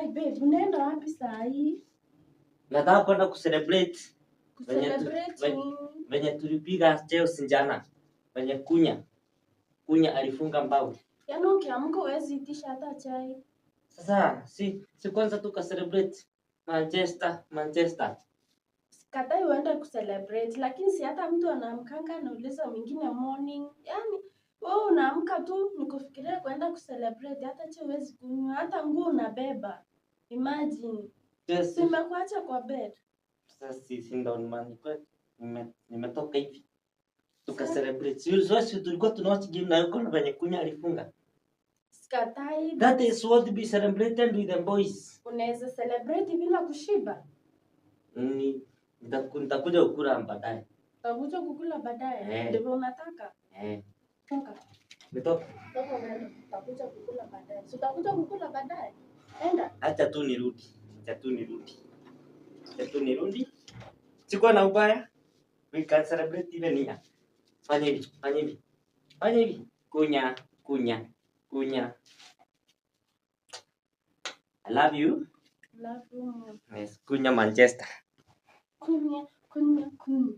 Kai babe, unaenda wapi saa hii? Nataka kwenda kucelebrate Venye Kucelebrate nini? Venye tulipiga Chelsea jana. Venye Kunya alifunga mbao. Yaani ukiamka huwezi itisha hata chai. Sasa si kwanza tuka celebrate Manchester, Manchester. Sikatai uende kucelebrate, lakini si hata mtu anaamkanga anauliza mwingine morning. Yaani wewe unaamka tu ni kufikiria kuenda kucelebrate, hata chai huwezi kunywa, hata nguo unabeba. Imagine. Chelsea. Si nimekuacha kwa bed. Sasa si ndo nimetoka hivi. Tuka celebrate. Si tulikuwa tunawatch game na yuko na venye Kunya alifunga. Sikatai. That is what be celebrated with the boys. Unaweza celebrate bila kushiba. Nitakuja kukula baadaye. Utakuja kukula baadaye. Eh. Ndivyo unataka. Eh. Toka. Nitoka. Toka uende. Utakuja kukula baadaye. Si utakuja kukula baadaye. Enda. Acha tu nirudi. Acha tu nirudi. Acha tu nirudi. Sikuwa na ubaya. We can celebrate even here. Fanya hivi, fanya hivi. Fanya hivi. Kunya, kunya, kunya. I love you. Love you more. Yes, kunya Manchester. Kunya, kunya, kunya.